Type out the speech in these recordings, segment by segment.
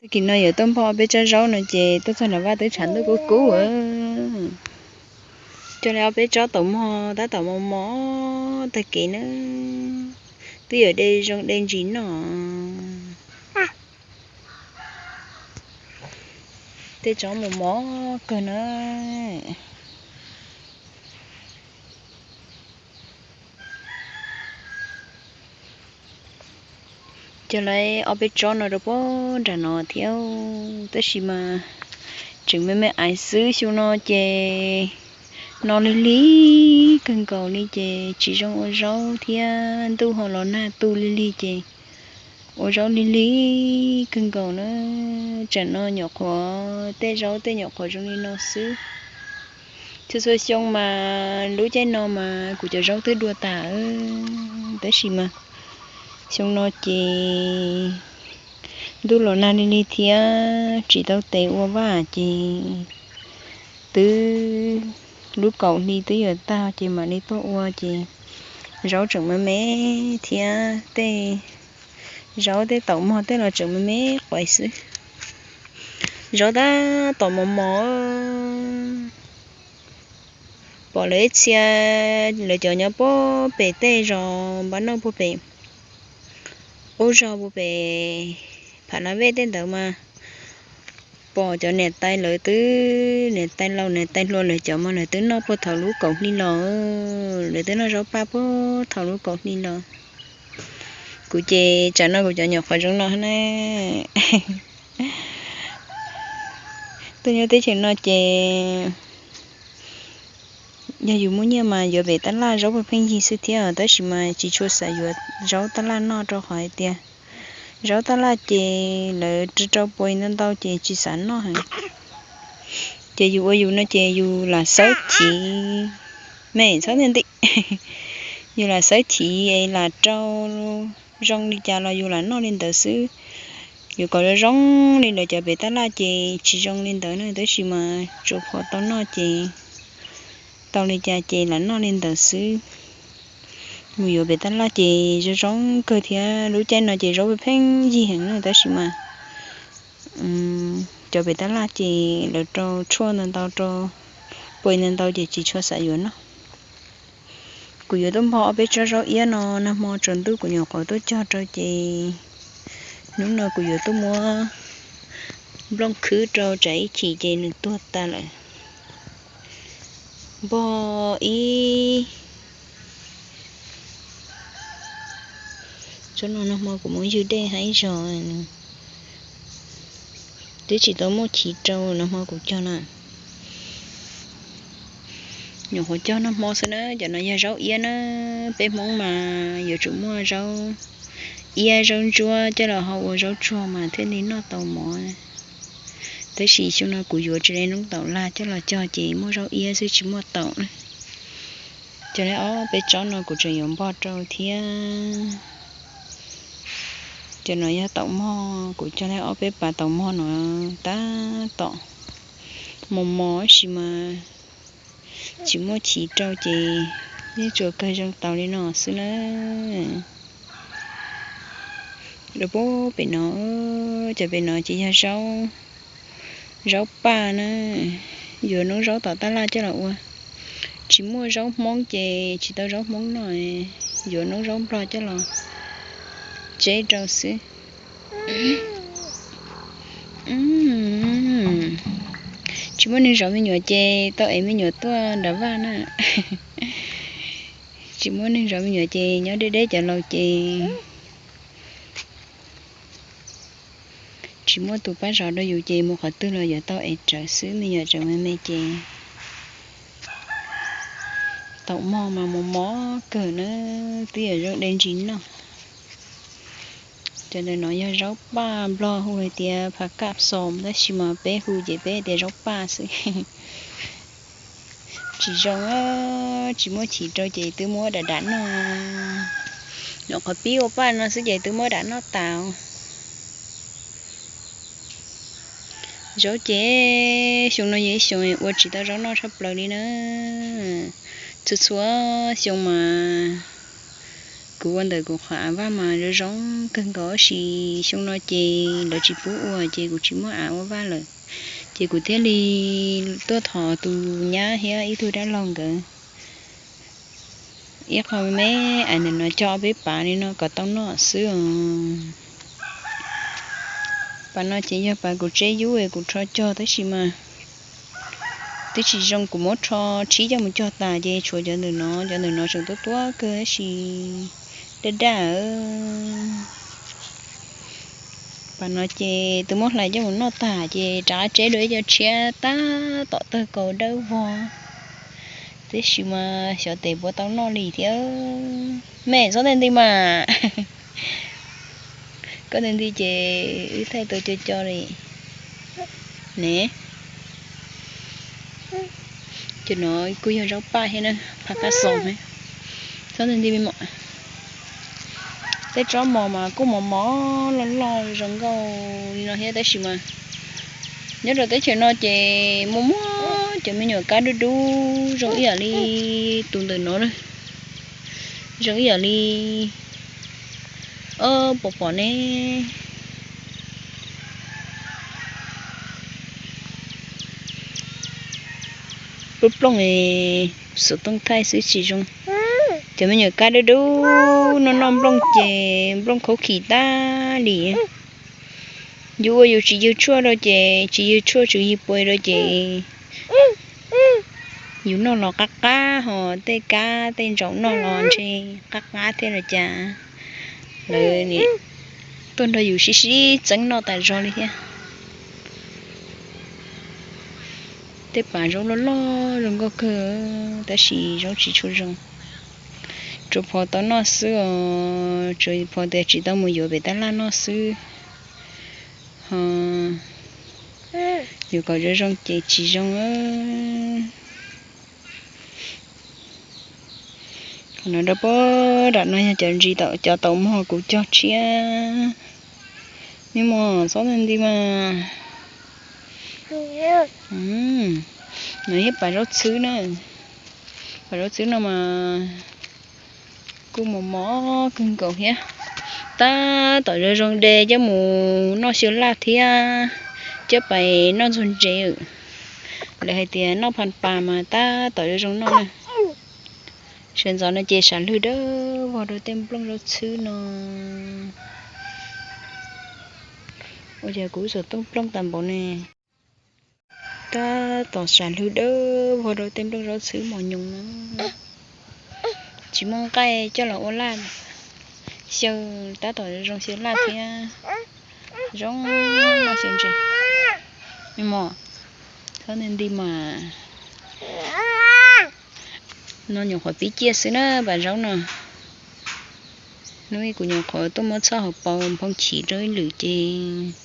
Tag kis no yuav tuaj npog ob peb tsob zaub no ces tuaj txog nram vaj twb tshav ntuj kub kub. Coj li ob peb tsob taum mog, tab tom mos mos tag kev na, twb yuav de zoo de ntsis noj. Tej tsob mos mos kawg na. Coj lawv ob peb tsob no rau puag nram no thiab, tab sis mas tseem me me aiv xwb. Xyoo no ces no lig lig kawg nkaus li ces tsis zoo ua zaub thiab, ntuj ho los nag tu lig lig ces ua zaub lig lig kawg nkaus na. Tsam no nyuam qhuav tej zaub tej nyuam qhuav zoo li no xwb. Txhua txhua xyoo mas lub caij no mas kuv cov zaub twb dua tas, tab sis mas xyoo no ces ntuj los nag lig lig thiab tsis tau tes ua vaj ces twb lub kaum hli twb yuav tag ces mam li tuaj ua ces zaub tseem me me thiab tej zaub tej taum mog tej los tseem me me quav xwb. Zaub tab tom mos mos. Pom lawv ib txhia lawv cov nyob puag pem tej zos npab noj puag pem, ub zog puag pem Phav Laj Vej tej ntawd mas pom cov niam tais lawv twb, niam tais laus niam tais hluas lawv cov mas lawv twb noj puag thaum lub kaum hli los, lawv twb noj zaub paj puag thaum lub kaum hli los. Kuv ces tsam no kuv cov nyuam qhuav zoo no na. Tuaj nyob teb chaws no ces yog yus muaj nyiaj mas yuav pem tab laj zaub pheej pheej yig xwb thiab, tab sis mas tsis tshua xav yuav zaub tab laj noj rau qhov hais tias zaub tab laj ces lawv rau rau pua ntau ntau ces tsis xav noj heev. Ces yus ua yus no ces yus lam xawb chiv, me txhob ntij nti, yus lam xawb chiv es lam rau zoo li cas los yus lam noj li ntawd xwb. Yuav kom zoo zoo li lawv cov pem tab laj ces tsis zoo li ntawd na, tab sis mas tsuas pom tau noj ces tau li cas ces lam noj li ntawd xwb. Mus yuav pem tab laj ces zoo zoo kawg thiab, lub caij no ces zaub pheej yig heev na, tab sis mas cov pem tab laj ces lawv rau tshuaj ntau ntau, rau pua ntau ntau ces tsis tshua xav yuav noj. Kuv yuav tuaj npog ob peb tsob zaub iab no, nag hmo tsaus ntuj kuv nyuam qhuav tuaj cog rau ces hnub no kuv yuav tuaj muab nplooj khwb rau tsam ib chim ces nws tuag tas lawm. Npog ib tsob no nag hmo kuv muab ywg dej haib zog, twb tsis tau muaj chiv rau nag hmo kuv cog na. Nyuam qhuav cog nag hmo xwb na, cov no yog zaub iab na. Peb Hmoob mas yuav tsum muaj zaub iab zaub ntsuab coj los ho ua zaub tsuag mas thiaj li noj tau mov. Tab sis xyoo no kuv yuav tsis li noob taum lag coj los cog ces muaj zaub iab xwb tsis muaj taum na. Cog li ob peb tsob no kuv tseem yuav npog rau thiab. Cov no yog taum mog, kuv cog li ob peb pas taum mog no tab tom mos mos sis mas tsis muaj chiv rau ces yeej tsuas kawg zoo taus li no xwb na. Lawv puag pem no, cov pem no ces yog zaub, zaub paj na, yuav noob zaub tom tab laj coj los ua. Tsis muaj zaub Hmoob ces tsis tau zaub Hmoob noj, yuav noob zaub Nplog coj los tseb rau xwb. Tsis muaj neeg zov me nyuam ces tau ev me nyuam tuaj nram vaj na. Tsis muaj neeg zov me nyuam ces nyob deb deb cov laus ces tsis muaj tus pab zov rau yus ces mus qhov twg los yuav tau ev rawv xwb, me nyuam tseem me me ces taum mog mas mos mos kawg na, twb yog zaub dej ntsis noj. Cov ntawm no yog zaub paj, Nplog hu hais tias pha kaj xom, tab sis mas peb hu ces peb tias zaub paj xwb. Tsis zoo, tsis muaj chiv rau ces twb muab dam dam noj. Nyuam qhuav pib ua paj no xwb ces twb muab dam noj tas. Zaub ces xyoo no yog ib xyoo ua tsis tau zaub noj tshaj plaws li na. Txhua txhua xyoo mas Kuv ua ntawm kuv qhov av vaj mas zoo zoo kawg nkaus, tab sis xyoo no ces lawv tsis pub ua ces kuv tsis muaj av ua vaj lawm. Ces kuv thiaj li tuaj thov tus nyab thiab ib tug dab laug nkawd ib qho me me ntawm no cog peb pav li no kom tau noj xwb os. Pav no ces yog pav kuv tseb yub kuv rho cog tab sis mas twb tsis zoo, kuv muab rho tshib coj mus cog tas ces tshuav cov ntawm no, cov ntawm no tseem tuab tuab kawg tab sis daj daj. Pav no ces twb muab hlais coj mus noj tas ces rov qab tseb dua ib co tshiab tab tom tawg kaus dawb vog. Tab sis mas xyov tes puas tau noj li thiab. Mej, txhob ntij ntij mas. Koj ntij ntij ces wb thaij tau co co li ne. Ces no kuj yog zaub paj thiab na, phaj qab xos ne. Txhob ntij ntij me mom. Tej tsob mos mas kuj mos mos loj loj zoo nkauj li no thiab tab sis mas nyob rau teb chaws no ces muaj muaj cov me nyuam kab dub dub zoo ib yam li tus ntawm no na. Zoo ib yam li, o, pom pom ne. Plooj plooj, xuv tooj thaij xwb tsis zoo. Cov me nyuam kab dub dub no noj nplooj ces nplooj khaub khim tag li. Yus ua yus tsis ywg tshuaj rau ces tsis ywg tshuaj tsis ywg pua rau ces yus noj los qab qab, ho tej kab tej ntsaum noj los ntshe qab qab thiab los cas. Lawv tuaj nrog yus sib sib txeeb noj tas zog li thiab. Tej pav zaub loj loj zoo nkauj kawg tab sis zaub tsis tshua zoo. Tsuas phov tau noj xwb os, tsuas phov tias tsis tau mus yuav pem tab laj noj xwb. Ho yuav kom zoo zoo ces tsis zoo. Qhov no rau pem nram no yog cov ntsis, cov taum mog kuv cog tshiab. Me mos, txhob ntij ntij mas. No yog pav zaub txhwb na. Pav zaub txhwb no mas kuj mos mos kawg nkaus thiab. Tab tom zoo zoo de coj mus noj xyaw laj thiab coj pais noj ntxuag ntses. Lawv hais tias noj pha pas mas tab tom zoo zoo noj na. Sawv ntxov no ces sam lwg dawb vog rau tej nplooj zaub txhwb no. Ua cas kuv xuv tooj plooj tas npaum ne. Tab tom sam lwg dawb vog rau tej nplooj zaub txhwb mos nyoos no. Tsis muaj nqaij coj los ua laj xyaw, tab tom zoo xyaw laj thiab. Zoo noj xyaw ntses. Me mos, txhob ntij ntij mas. No nyuam qhuav pib ciaj xwb na pav zaub no. Hnub ib kuv nyuam qhuav tuaj muab txhoj hauv paus nphoo chim rau ib lwm ces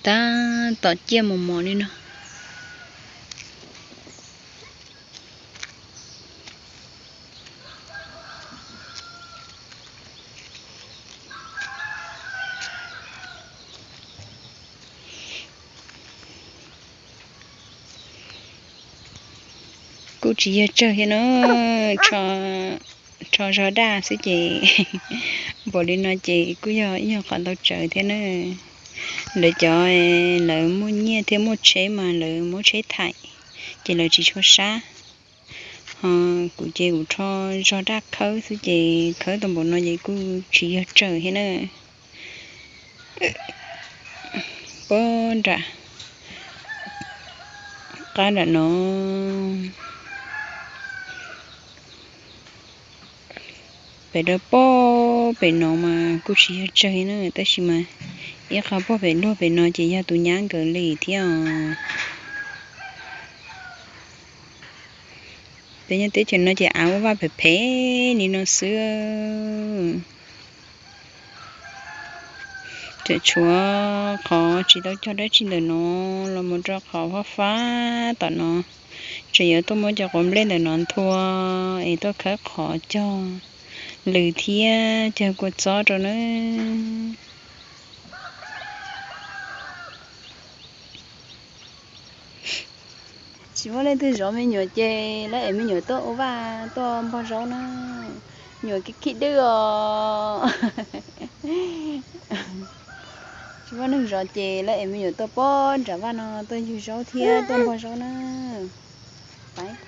tab tom ciaj mos mos li no. Kuj tsis yog tsawg thiab na, rho zog daj xwb ces npaum li no ces kuj yog ib nyuag qhov ntau tsawv thiab na. Lawv cov, lawv muaj nyiaj thiab muaj tsheb mas lawv muab tsheb thaim ces lawv tsis tshua sab. Ho kuv ces kuv rho zog daj khawb xwb ces khawb tau npaum no ces kuj tsis yog tsawg thiab na. Pab nram qab nram no, pem rau pab pem no mas kuj tsis yog tsawg na, tab sis mas ib qho pab pem luag pem no ces yog tus nyab nkawd li thiab os. Peb nyob teb chaws no ces av ua vaj phem phem li no xwb. Tseem tshuav qhov tsis tau cog dab tsi ntawm no los mus rau qhov fab fab tom no. Tseem yuav tuaj muab cov quav nplej ntawm no nthua es tuaj khawb qhov cog lws thiab cog kua txob rau na. Tsis muaj leej twg zov me nyuam ces lawv ev me nyuam tuaj ua vaj tuaj npog zaub na. Nyuam khib khib dwb os. Tsis muaj neeg zov ces lawv es me nyuam tuaj pob nram vaj no tuaj ywg zaub thiab tuaj npog zaub na. Pais.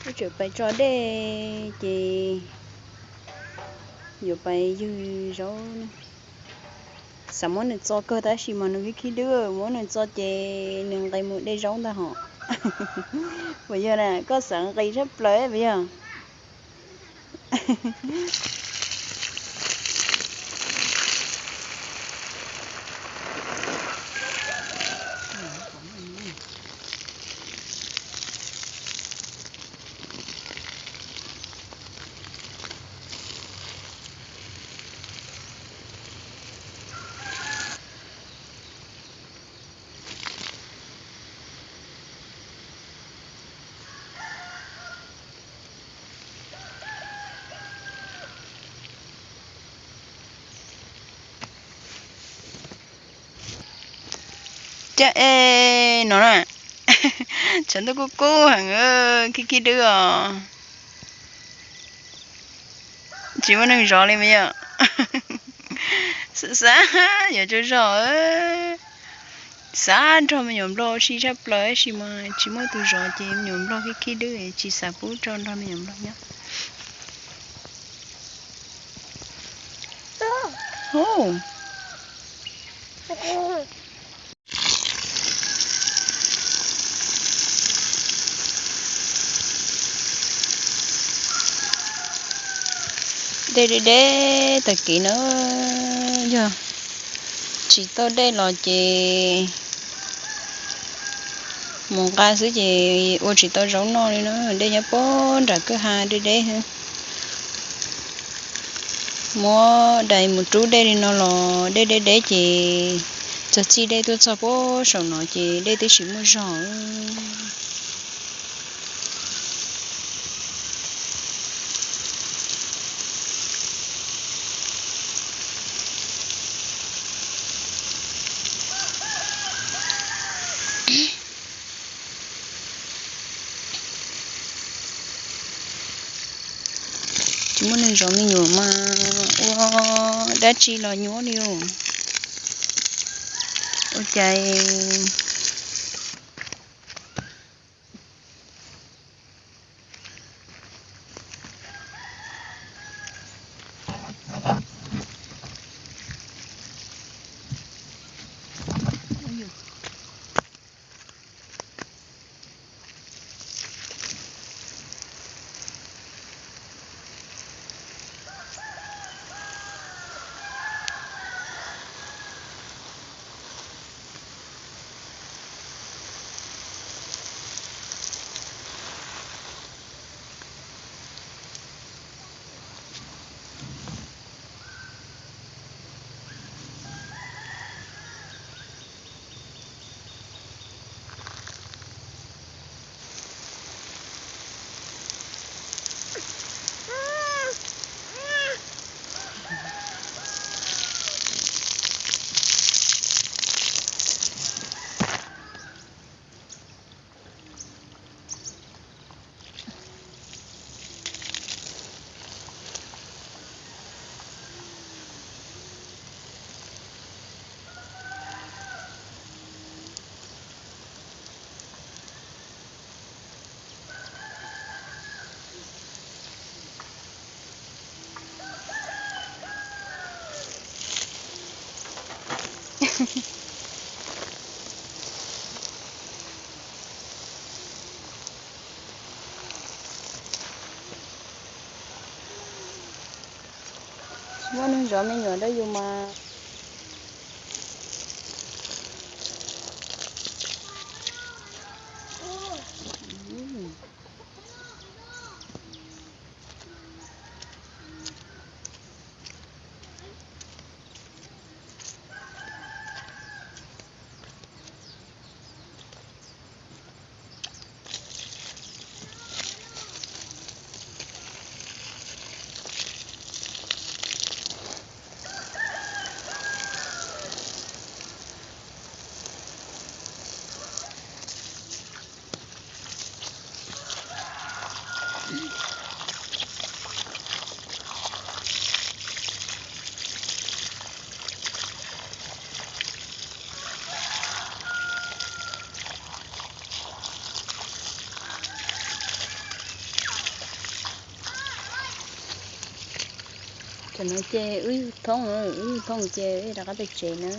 Wb tseem pais tso dej ces yuav pais ywg zaub. Xav muab nws txo kawg tab sis mas nws khib khib dwb, muab nws txo ces nws nqis mus de zaub ntag hos. Puas yog na, koj xav nqis tshaj plaws puas yog? Cab es no na, tshav ntuj kub kub heev, khib khib dwb os. Tsis muaj neeg zov li mas yog. Xav xav yuav tsaug zog, xav nrog me nyuam nplog ua si tshaj plaws tab sis mas tsis muaj tus zov ces me nyuam nplog khib khib dwb tsis xav pub tso nrog me nyuam nplog nyob. Dej deb deb tag kis na, yog tsis tau dej los ces mus nqa xwb ces ua tsis tau zaub noj li na. Dej nyob puag nram kwj ha deb deb xwb. Muab dais mus rub dej li no los dej deb deb ces txog txij dej tuaj txog puag saum no ces dej twb tsis muaj zog. Tsis muaj neeg zov me nyuam mas ua dab tsi los nyuaj li os. Ua cas Muaj neeg zov me nyuam rau yus mas. Tam no ces wb yug thoob, wb yug thoob ces wb rov qab pem tsev na.